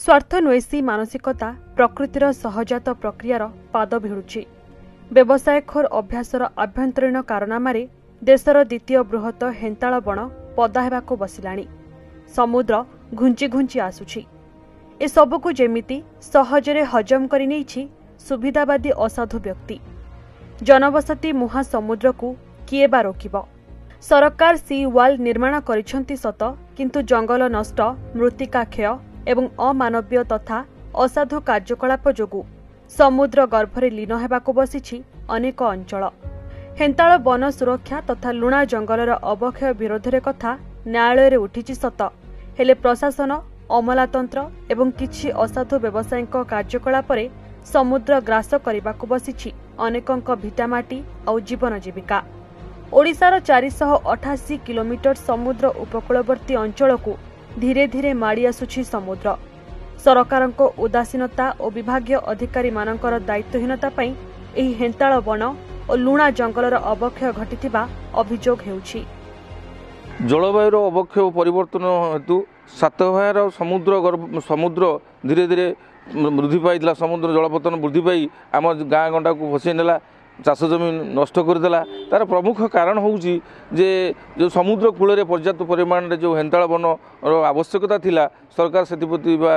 ସ୍ୱାର୍ଥନ୍ୱେଷୀ ମାନସିକତା ପ୍ରକୃତିର ସହଜାତ ପ୍ରକ୍ରିୟାର ପାଦ ଭିଡୁଛି। ବ୍ୟବସାୟଖୋର ଅଭ୍ୟାସର ଆଭ୍ୟନ୍ତରୀଣ କାରନାମାରେ ଦେଶର ଦ୍ୱିତୀୟ ବୃହତ ହେନ୍ତାଳ ବଣ ପଦା ହେବାକୁ ବସିଲାଣି। ସମୁଦ୍ର ଘୁଞ୍ଚି ଘୁଞ୍ଚି ଆସୁଛି। ଏସବୁକୁ ଯେମିତି ସହଜରେ ହଜମ କରିନେଇଛି ସୁବିଧାବାଦୀ ଅସାଧୁ ବ୍ୟକ୍ତି। ଜନବସତି ମୁହାଁ ସମୁଦ୍ରକୁ କିଏ ବା ରୋକିବ? ସରକାର ସି ୱାଲ୍ ନିର୍ମାଣ କରିଛନ୍ତି ସତ, କିନ୍ତୁ ଜଙ୍ଗଲ ନଷ୍ଟ, ମୃତ୍ତିକା କ୍ଷୟ ଏବଂ ଅମାନବୀୟ ତଥା ଅସାଧୁ କାର୍ଯ୍ୟକଳାପ ଯୋଗୁଁ ସମୁଦ୍ର ଗର୍ଭରେ ଲୀନ ହେବାକୁ ବସିଛି ଅନେକ ଅଞ୍ଚଳ। ହେନ୍ତାଳ ବନ ସୁରକ୍ଷା ତଥା ଲୁଣା ଜଙ୍ଗଲର ଅବକ୍ଷୟ ବିରୋଧରେ କଥା ନ୍ୟାୟାଳୟରେ ଉଠିଛି ସତ, ହେଲେ ପ୍ରଶାସନ, ଅମଲାତନ୍ତ୍ର ଏବଂ କିଛି ଅସାଧୁ ବ୍ୟବସାୟୀଙ୍କ କାର୍ଯ୍ୟକଳାପରେ ସମୁଦ୍ର ଗ୍ରାସ କରିବାକୁ ବସିଛି ଅନେକଙ୍କ ଭିଟାମାଟି ଆଉ ଜୀବନ ଜୀବିକା। ଓଡ଼ିଶାର 488 କିଲୋମିଟର ସମୁଦ୍ର ଉପକୂଳବର୍ତ୍ତୀ ଅଞ୍ଚଳକୁ ଧୀରେ ଧୀରେ ମାଡ଼ି ଆସୁଛି ସମୁଦ୍ର। ସରକାରଙ୍କ ଉଦାସୀନତା ଓ ବିଭାଗୀୟ ଅଧିକାରୀମାନଙ୍କର ଦାୟିତ୍ୱହୀନତା ପାଇଁ ଏହି ହେନ୍ତାଳ ବଣ ଓ ଲୁଣା ଜଙ୍ଗଲର ଅବକ୍ଷୟ ଘଟିଥିବା ଅଭିଯୋଗ ହେଉଛି। ଜଳବାୟୁର ଅବକ୍ଷୟ ପରିବର୍ତ୍ତନ ହେତୁ ସାତଭାୟାର ସମୁଦ୍ର ଧୀରେ ଧୀରେ ବୃଦ୍ଧି ପାଇଥିଲା। ସମୁଦ୍ର ଜଳପତନ ବୃଦ୍ଧି ପାଇ ଆମ ଗାଁ ଗଣ୍ଡାକୁ ଭସେଇ ନେଲା, ଚାଷ ଜମି ନଷ୍ଟ କରିଦେଲା। ତା'ର ପ୍ରମୁଖ କାରଣ ହେଉଛି ଯେ ଯେଉଁ ସମୁଦ୍ର କୂଳରେ ପର୍ଯ୍ୟାପ୍ତ ପରିମାଣରେ ଯେଉଁ ହେନ୍ତାଳ ବନର ଆବଶ୍ୟକତା ଥିଲା, ସରକାର ସେଥିପ୍ରତି ବା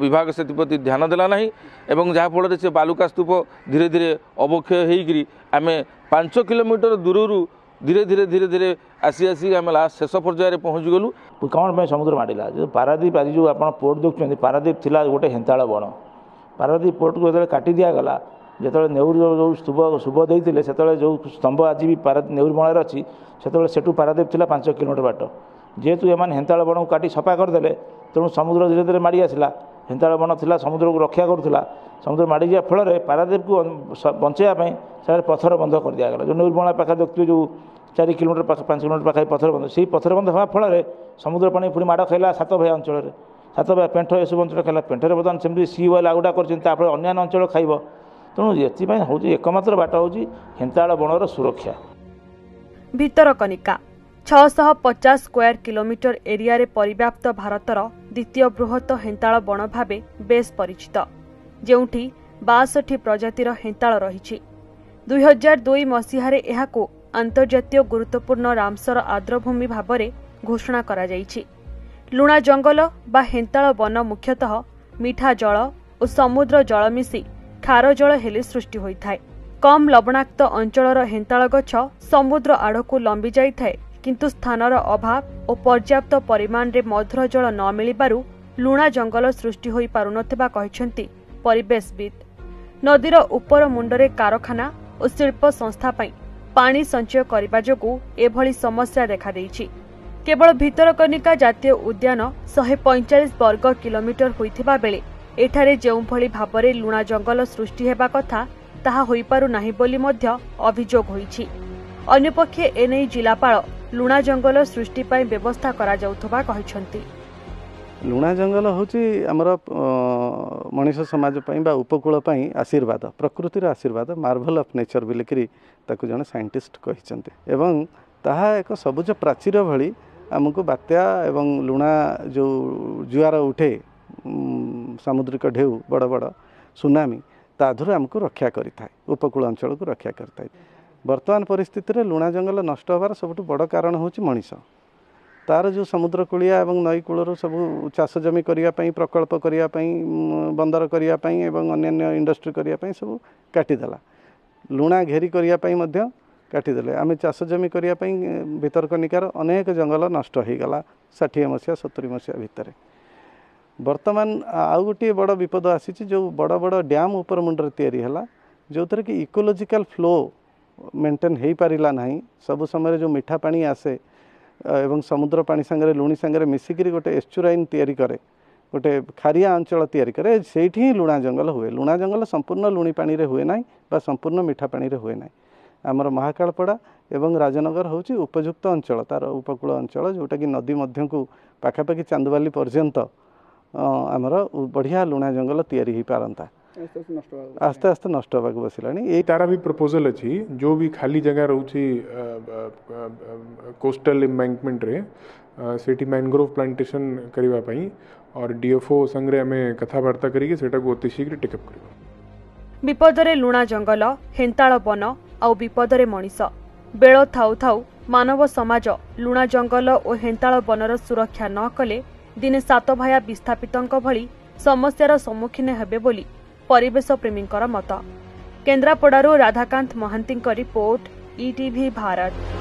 ବିଭାଗ ସେଥିପ୍ରତି ଧ୍ୟାନ ଦେଲା ନାହିଁ ଏବଂ ଯାହାଫଳରେ ସେ ବାଲୁକା ସ୍ତୂପ ଧୀରେ ଧୀରେ ଅବକ୍ଷୟ ହେଇକରି ଆମେ 5 କିଲୋମିଟର ଦୂରରୁ ଧୀରେ ଧୀରେ ଧୀରେ ଧୀରେ ଆସି ଆସି ଆମେ ଲାଷ୍ଟ ଶେଷ ପର୍ଯ୍ୟାୟରେ ପହଞ୍ଚିଗଲୁ। କ'ଣ ପାଇଁ ସମୁଦ୍ର ମାଡ଼ିଲା? ଯେଉଁ ପାରାଦ୍ୱୀପ ଆଜି ଯେଉଁ ଆପଣ ପୋର୍ଟ ଦେଖୁଛନ୍ତି, ପାରାଦ୍ୱୀପ ଥିଲା ଗୋଟେ ହେନ୍ତାଳ ବଣ। ପାରାଦ୍ୱୀପ ପୋର୍ଟକୁ ଯେତେବେଳେ କାଟି ଦିଆଗଲା, ଯେତେବେଳେ ନେହେରୁ ଯେଉଁ ଶୁଭ ଦେଇଥିଲେ, ସେତେବେଳେ ଯେଉଁ ସ୍ତମ୍ଭ ଆଜି ବି ନେହେରୁ ବଣରେ ଅଛି, ସେତେବେଳେ ସେଠୁ ପାରାଦ୍ୱୀପ ଥିଲା 5 କିଲୋମିଟର ବାଟ। ଯେହେତୁ ଏମାନେ ହେନ୍ତାଳ ବଣକୁ କାଟି ସଫା କରିଦେଲେ, ତେଣୁ ସମୁଦ୍ର ଧୀରେ ଧୀରେ ମାଡ଼ି ଆସିଲା। ହେନ୍ତାଳ ବଣ ଥିଲା, ସମୁଦ୍ରକୁ ରକ୍ଷା କରୁଥିଲା। ସମୁଦ୍ର ମାଡ଼ିଯିବା ଫଳରେ ପାରାଦ୍ୱୀପକୁ ବଞ୍ଚାଇବା ପାଇଁ ସେଠାରେ ପଥର ବନ୍ଧ କରିଦିଆଗଲା। ଯେଉଁ ନେହେରୁ ବଣ ପାଖରେ ଦେଖୁଥିବେ, ଯେଉଁ 4 କିଲୋମିଟର ପାଖ 5 କିଲୋମିଟର ପାଖାପାଖି ପଥର ବନ୍ଧ, ସେଇ ପଥର ବନ୍ଧ ହେବା ଫଳରେ ସମୁଦ୍ର ପାଣି ପୁଣି ମାଡ଼ ଖାଇଲା ସାତଭାୟା ଅଞ୍ଚଳରେ। ସାତଭାୟା, ପେଣ୍ଠ ଏସବୁ ଅଞ୍ଚଳ ଖାଇଲା। ପେଣ୍ଠରେ ବର୍ତ୍ତମାନ ସେମିତି ସି ୱାଲ୍ ଆଉ ଗୋଟା କରିଛନ୍ତି, ତାଫଳରେ ଅନ୍ୟାନ୍ୟ ଅଞ୍ଚଳ ଖାଇବ। ତେଣୁ ଏଥିପାଇଁ ହେଉଛି ଏକମାତ୍ର ବାଟ ହେଉଛି ହେନ୍ତାଳ ବଣର ସୁରକ୍ଷା। ଭିତରକନିକା 650 ସ୍କୋୟାର କିଲୋମିଟର ଏରିଆରେ ପରିବ୍ୟାପ୍ତ ଭାରତର ଦ୍ୱିତୀୟ ବୃହତ ହେନ୍ତାଳ ବଣ ଭାବେ ବେଶ୍ ପରିଚିତ, ଯେଉଁଠି 62 ପ୍ରଜାତିର ହେନ୍ତାଳ ରହିଛି। 2002 ମସିହାରେ ଏହାକୁ ଆନ୍ତର୍ଜାତୀୟ ଗୁରୁତ୍ୱପୂର୍ଣ୍ଣ ରାମସର ଆର୍ଦ୍ରଭୂମି ଭାବରେ ଘୋଷଣା କରାଯାଇଛି। ଲୁଣା ଜଙ୍ଗଲ ବା ହେନ୍ତାଳ ବନ ମୁଖ୍ୟତଃ ମିଠା ଜଳ ଓ ସମୁଦ୍ର ଜଳ ମିଶି ଖାର ଜଳ ହେଲେ ସୃଷ୍ଟି ହୋଇଥାଏ। କମ୍ ଲବଣାକ୍ତ ଅଞ୍ଚଳର ହେନ୍ତାଳ ଗଛ ସମୁଦ୍ର ଆଡ଼କୁ ଲମ୍ବି ଯାଇଥାଏ, କିନ୍ତୁ ସ୍ଥାନର ଅଭାବ ଓ ପର୍ଯ୍ୟାପ୍ତ ପରିମାଣରେ ମଧୁର ଜଳ ନ ମିଳିବାରୁ ଲୁଣା ଜଙ୍ଗଲ ସୃଷ୍ଟି ହୋଇପାରୁନଥିବା କହିଛନ୍ତି ପରିବେଶବିତ୍। ନଦୀର ଉପର ମୁଣ୍ଡରେ କାରଖାନା ଓ ଶିଳ୍ପ ସଂସ୍ଥା ପାଇଁ ପାଣି ସଞ୍ଚୟ କରିବା ଯୋଗୁଁ ଏଭଳି ସମସ୍ୟା ଦେଖାଦେଇଛି। କେବଳ ଭିତରକନିକା ଜାତୀୟ ଉଦ୍ୟାନ 145 ବର୍ଗ କିଲୋମିଟର ହୋଇଥିବା ବେଳେ ଏଠାରେ ଯେଉଁଭଳି ଭାବରେ ଲୁଣା ଜଙ୍ଗଲ ସୃଷ୍ଟି ହେବା କଥା ତାହା ହୋଇପାରୁନାହିଁ ବୋଲି ମଧ୍ୟ ଅଭିଯୋଗ ହୋଇଛି। ଅନ୍ୟପକ୍ଷେ ଏନେଇ ଜିଲ୍ଲାପାଳ ଲୁଣା ଜଙ୍ଗଲ ସୃଷ୍ଟି ପାଇଁ ବ୍ୟବସ୍ଥା କରାଯାଉଥିବା କହିଛନ୍ତି। ଲୁଣା ଜଙ୍ଗଲ ହେଉଛି ଆମର ମଣିଷ ସମାଜ ପାଇଁ ବା ଉପକୂଳ ପାଇଁ ଆଶୀର୍ବାଦ, ପ୍ରକୃତିର ଆଶୀର୍ବାଦ, ମାର୍ଭଲ ଅଫ୍ ନେଚର ବୋଲିକିରି ତାକୁ ଜଣେ ସାଇଣ୍ଟିଷ୍ଟ କହିଛନ୍ତି। ଏବଂ ତାହା ଏକ ସବୁଜ ପ୍ରାଚୀର ଭଳି ଆମକୁ ବାତ୍ୟା ଏବଂ ଲୁଣା ଯେଉଁ ଜୁଆର ଉଠେ, ସାମୁଦ୍ରିକ ଢେଉ, ବଡ଼ ବଡ଼ ସୁନାମି, ତା ଦେହରୁ ଆମକୁ ରକ୍ଷା କରିଥାଏ, ଉପକୂଳ ଅଞ୍ଚଳକୁ ରକ୍ଷା କରିଥାଏ। ବର୍ତ୍ତମାନ ପରିସ୍ଥିତିରେ ଲୁଣା ଜଙ୍ଗଲ ନଷ୍ଟ ହେବାର ସବୁଠୁ ବଡ଼ କାରଣ ହେଉଛି ମଣିଷ। ତାର ଯେଉଁ ସମୁଦ୍ରକୂଳିଆ ଏବଂ ନଈ କୂଳରୁ ସବୁ ଚାଷ ଜମି କରିବା ପାଇଁ, ପ୍ରକଳ୍ପ କରିବା ପାଇଁ, ବନ୍ଦର କରିବା ପାଇଁ ଏବଂ ଅନ୍ୟାନ୍ୟ ଇଣ୍ଡଷ୍ଟ୍ରି କରିବା ପାଇଁ ସବୁ କାଟିଦେଲା। ଲୁଣା ଘେରି କରିବା ପାଇଁ ମଧ୍ୟ କାଟିଦେଲେ। ଆମେ ଚାଷ ଜମି କରିବା ପାଇଁ ଭିତରକନିକାର ଅନେକ ଜଙ୍ଗଲ ନଷ୍ଟ ହୋଇଗଲା 60 ମସିହା 70 ମସିହା ଭିତରେ। ବର୍ତ୍ତମାନ ଆଉ ଗୋଟିଏ ବଡ଼ ବିପଦ ଆସିଛି, ଯେଉଁ ବଡ଼ ବଡ଼ ଡ୍ୟାମ୍ ଉପର ମୁଣ୍ଡରେ ତିଆରି ହେଲା, ଯେଉଁଥିରେ କି ଇକୋଲୋଜିକାଲ ଫ୍ଲୋ ମେଣ୍ଟେନ୍ ହୋଇପାରିଲା ନାହିଁ। ସବୁ ସମୟରେ ଯେଉଁ ମିଠା ପାଣି ଆସେ ଏବଂ ସମୁଦ୍ର ପାଣି ସାଙ୍ଗରେ ଲୁଣି ସାଙ୍ଗରେ ମିଶିକିରି ଗୋଟେ ଏସ୍ଚୁରାଇନ୍ ତିଆରି କରେ, ଗୋଟେ ଖାରିଆ ଅଞ୍ଚଳ ତିଆରି କରେ, ସେଇଠି ହିଁ ଲୁଣା ଜଙ୍ଗଲ ହୁଏ। ଲୁଣା ଜଙ୍ଗଲ ସମ୍ପୂର୍ଣ୍ଣ ଲୁଣି ପାଣିରେ ହୁଏ ନାହିଁ ବା ସମ୍ପୂର୍ଣ୍ଣ ମିଠା ପାଣିରେ ହୁଏ ନାହିଁ। ଆମର ମହାକାଳପଡ଼ା ଏବଂ ରାଜନଗର ହେଉଛି ଉପଯୁକ୍ତ ଅଞ୍ଚଳ, ତା'ର ଉପକୂଳ ଅଞ୍ଚଳ, ଯେଉଁଟାକି ନଦୀ ମଧ୍ୟକୁ ପାଖାପାଖି ଚାନ୍ଦବାଲି ପର୍ଯ୍ୟନ୍ତ ଆମର ବଢ଼ିଆ ଲୁଣା ଜଙ୍ଗଲ ତିଆରି ହୋଇପାରନ୍ତା। ଆସ୍ତେ ଆସ୍ତେ ନଷ୍ଟ ହେବାକୁ ବସିଲାଣି। ଏଇ ତାର ବି ପ୍ରପୋଜାଲ ଅଛି, ଯେଉଁ ବି ଖାଲି ଜାଗା ରହୁଛି କୋଷ୍ଟାଲ ଏମ୍ବାଙ୍କମେଣ୍ଟରେ, ସେଇଠି ମ୍ୟାନଗ୍ରୋଭ୍ ପ୍ଲାଣ୍ଟେସନ୍ କରିବା ପାଇଁ, और ଡିଏଫଓ ସାଙ୍ଗରେ ଆମେ କଥାବାର୍ତ୍ତା କରିକି ସେଇଟାକୁ ଅତି ଶୀଘ୍ର ଟେକଅପ୍ କରିବୁ। ବିପଦରେ ଲୁଣା ଜଙ୍ଗଲ, ହେନ୍ତାଳ ବନ ଆଉ ବିପଦରେ ମଣିଷ। ବେଳ ଥାଉ ଥାଉ ମାନବ ସମାଜ ଲୁଣା ଜଙ୍ଗଲ ଓ ହେନ୍ତାଳ ବନର ସୁରକ୍ଷା ନ କଲେ ଦିନେ ସାତଭାୟା ବିସ୍ଥାପିତଙ୍କ ଭଳି ସମସ୍ୟାର ସମ୍ମୁଖୀନ ହେବେ ବୋଲି ପରିବେଶ ପ୍ରେମୀଙ୍କର ମତ। କେନ୍ଦ୍ରାପଡ଼ାରୁ ରାଧାକାନ୍ତ ମହାନ୍ତିଙ୍କ ରିପୋର୍ଟ, ଇଟିଭି ଭାରତ।